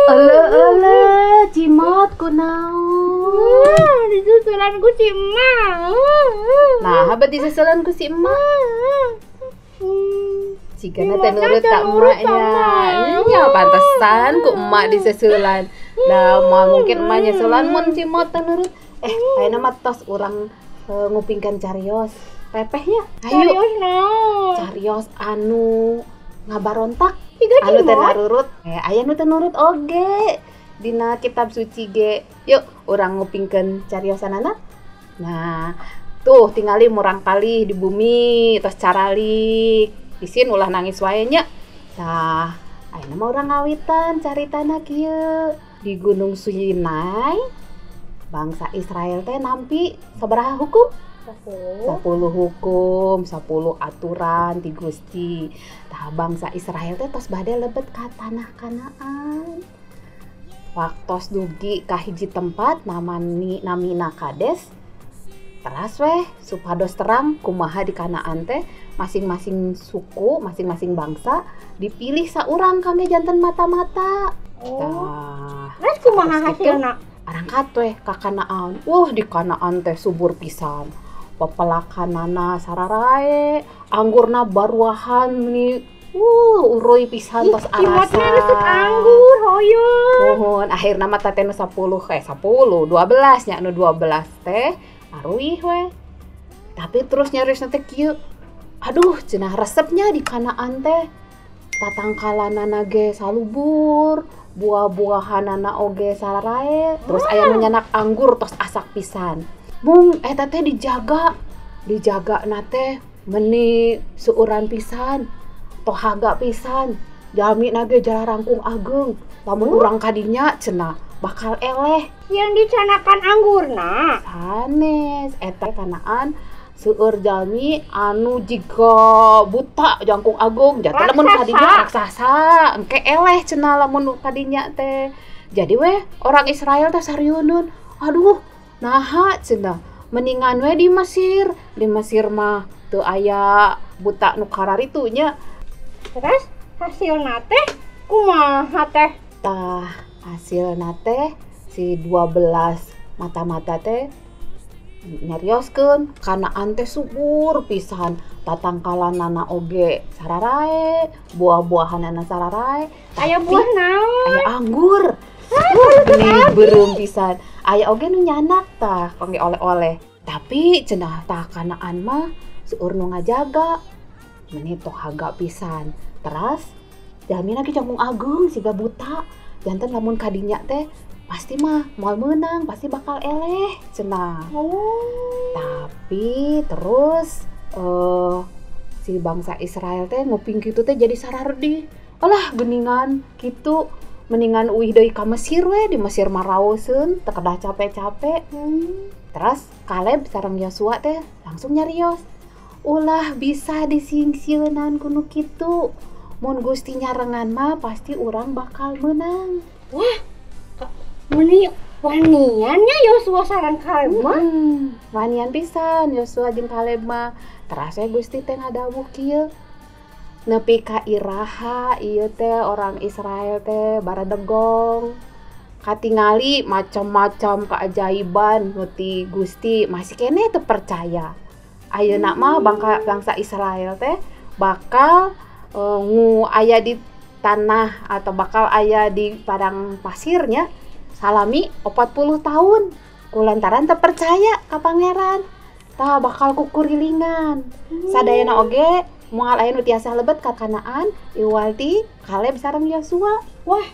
Ele ele Cimot kunaon? Disusulan ku si emak. Nah, habet disusulan ku si emak. Jigana teh nurut ka emak nya. Nya pantesan ku emak disusulan. Nah, moal mungkin emak nyusulan mun Cimot teh nurut. Ayeuna mah tos urang ngupingkeun carios. Pepehnya. Ayo. Carios naon? Carios anu ngabarontak. Siga Anu teu Cimot? Narurut. Aya nu teu nurut oge dina kitab suci ge. Yuk, urang ngupingkeun cariosanana. Nah, tuh tingali murangkalih di bumi tos caralik. Isin ulah nangis wae nya. Tah, ayeuna mah urang ngawitan caritana kieu. Di Gunung Sinai, bangsa Israel teh nampi sabaraha hukum? 10. 10 hukum, 10 aturan ti Gusti. Tah, bangsa Israel teh tos bade lebet ka tanah Kanaan. Waktos dugi ka hiji tempat namani namina Kades. Teras weh supados terang kumaha di Kanaan teh masing-masing suku, masing-masing bangsa dipilih saurang kangge janten mata-mata. Oh. Tah, Terus kumaha terus gitu, hasilna? Arangkat weh ka Kanaan. Wah, di Kanaan teh subur pisan. Pepelakanana sararae, anggurna baruahan meni uruy pisan Ih, tos Cimot arasa. mah resep anggur, hoyong. Muhun, akhirna mah teh nu 10 10, 12 nya, nu 12 teh aruih we. Tapi terus nyariosna teh kieu. Aduh, cenah resepnya di Kanaan teh tatangkalanana ge salubur, buah-buahanana oge sararae, terus aya nu nyanak anggur tos asak pisan. Mung eta teh dijaga, dijaga na teh meni seueuran pisan, tohaga pisan, jalmi na ge jarangkung ageng. Lamun urang kadinya cenah bakal eleh. Yang dicanakan anggurna. Sanes, eta Kanaan seueur jalmi anu jiga buta jangkung agung, janten lamun Raksasa. Kadinya raksasa, engke eleh cenah lamun kadinya teh. Jadi weh orang Israel teh sarieuneun, aduh, naha cenah mendingan we di Mesir, di Mesir mah teu aya buta nu kararitu nya. Terus hasilna teh kumaha teh? Tah, hasilna teh si 12 mata-mata teh nyarioskeun Kanaan teh subur pisan, tatangkalanana oge sararae, buah-buahanana sararae. Aya Tapi buah naon? Aya anggur. Meni beureum pisan. Aya oge nu nyanak tah kangge oleh-oleh. Tapi cenah tah Kanaan mah seueur nu ngajaga. Meni tohaga pisan. Teras jalmina ge jangkung ageung siga buta. Janten lamun kadinya teh pasti mah moal meunang, pasti bakal eleh cenah. Oh. Tapi terus si bangsa Israel teh nguping kitu teh jadi sararedih. Alah, geuningan kitu mendingan uih deui ka Mesir we, di Mesir mah raoseun, teu kedah capek-capek. Terus Kaleb sareng Yosua teh langsung nyarios. Ulah bisa disingsieunan ku nu kitu. Mun Gusti nyarengan mah pasti urang bakal menang. Wah, meni wanian nya Yosua sareng Kaleb mah. Wanian pisan Yosua jeung Kaleb mah. Teras we Gusti teh ngadawuh kieu. Nepi ka iraha ieu teh orang Israel teh baradegong. Katingali macam-macam keajaiban nu ti Gusti masih keneh teu percaya. Ayeuna mah bangsa Israel teh bakal ngu aya di tanah atau bakal aya di padang pasirnya salami 40 tahun kulantaran teu percaya ka pangeran. Tah bakal kukurilingan. Sadayana oge moal aya nu tiasa lebet ka Kanaan iwal ti Kaleb sareng Yosua. Wah,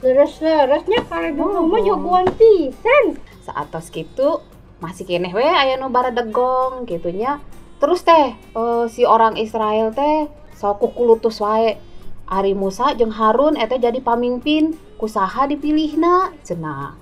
leres-leresnya Kaleb Oh. mah jagoan pisan. Saatos kitu masih keneh we aya nu baradegong kitu nya. Terus teh si orang Israel teh sok kukulutus wae. Ari Musa jeung Harun eta jadi pamimpin, kusaha dipilihna cenah.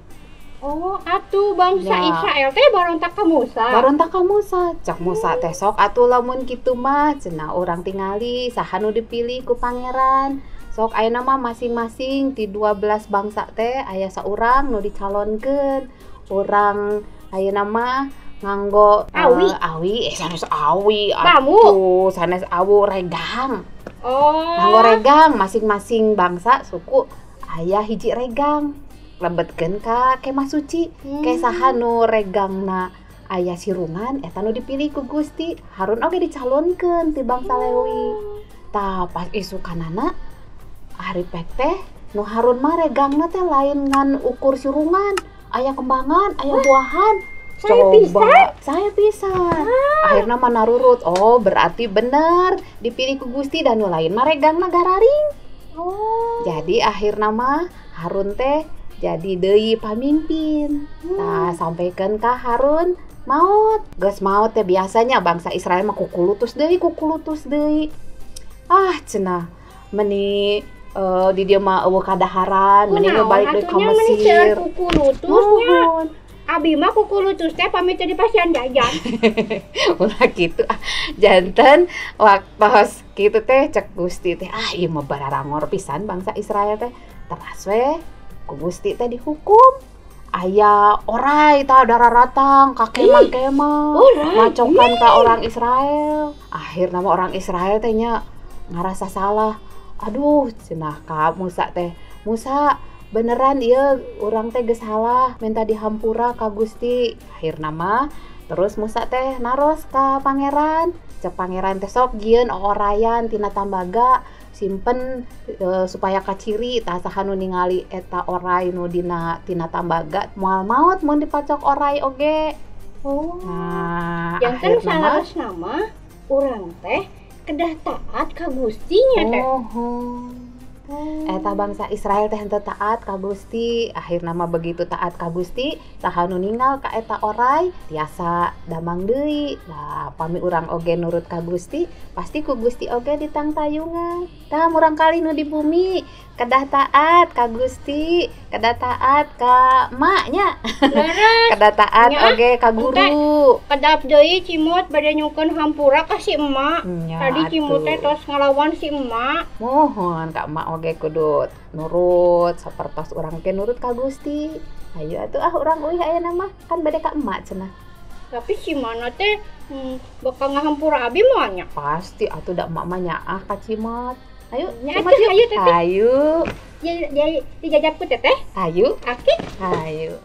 Oh, atuh bangsa Ya. Israel teh barontak ka Musa. Barontak ka Musa, cak Musa teh sok atuh lamun kitu mah cenah urang tingali saha nu dipilih ku pangeran. Sok ayeuna mah masing-masing ti 12 bangsa teh aya saurang nu dicalonkeun. Urang ayeuna mah nganggo Awi. Awi, sanes awi Bambu. atuh, sanes awu regang. Oh. Nganggo regang masing-masing bangsa suku aya hiji regang. Lebetkeun ka kemah suci. Ke saha nu regangna aya sirungan eta nu dipilih ku Gusti. Harun oge dicalonkeun ti bangsa Lewi. Tah pas isukanana ari pek teh nu Harun mah regangna teh lain ngan ukur sirungan, aya kembangan, aya buahan. Saya pisan. Saya pisan. Akhirnya mah narurut. Oh, berarti bener dipilih ku Gusti dan nu lain mah regangna gararing. Oh. Jadi akhirna mah Harun teh jadi deui pamimpin. Nah, sampaikan ka Harun maut. Geus maut teh biasanya bangsa Israel mah kukulutus deui, kukulutus deui. Ah, cenah meni di dieu mah eueuh kadaharan, meni we balik deui ka Mesir. Kukulutusnya. Abi mah kukulutus teh pamit di pasian jajan. Ulah kitu ah. Janten waktos kitu teh cek Gusti teh ah ieu mah bararangor pisan bangsa Israel teh. Teras we ku Gusti teh dihukum. Aya orai tah dararatang ka kemah-kemah macokan ka orang Israel. Akhirna mah orang Israel teh nya ngarasa salah. Aduh cenah ka Musa teh. Musa beneran ieu urang teh geus salah minta dihampura ka Gusti. Akhirna mah terus Musa teh naros ka pangeran. Cek pangeran teh sok jieun orayan tina tambaga simpen supaya kaciri tah saha nu ningali eta orai nu dina tina tambaga moal maot mun dipacok orai oge. Oh. Nah, janten saleresna mah urang teh kedah taat ka Gusti nya teh. Oh. Eta bangsa Israel teh henteu taat ka Gusti. Akhirna mah begitu taat ka Gusti, saha nu ningal ka eta orai tiasa damang deui. Nah, pami urang oge nurut ka Gusti, pasti ku Gusti oge ditangtayungan. Tah murang kali nu di bumi kedah taat ka Gusti, kedah taat ka emak nya. Kedah taat oge ka guru. Kedap deui Cimot bade nyungkeun hampura ka si emak. Tadi Cimot teh tos ngalawan si emak. Mohon ka emak oge kudu nurut sapertos urang ke nurut ka Gusti. Ayo atuh ah urang uih ayeuna mah kan bade ka emak cenah. Tapi si mana teh bakal ngahampura abi mah nya? Pasti atuh da emak mah nyaah ka Cimot. Ayo, Cimot yuk. Ayo teteh. Ayo. Ya, dijajabku teteh. Ayo. Oke. Ayo.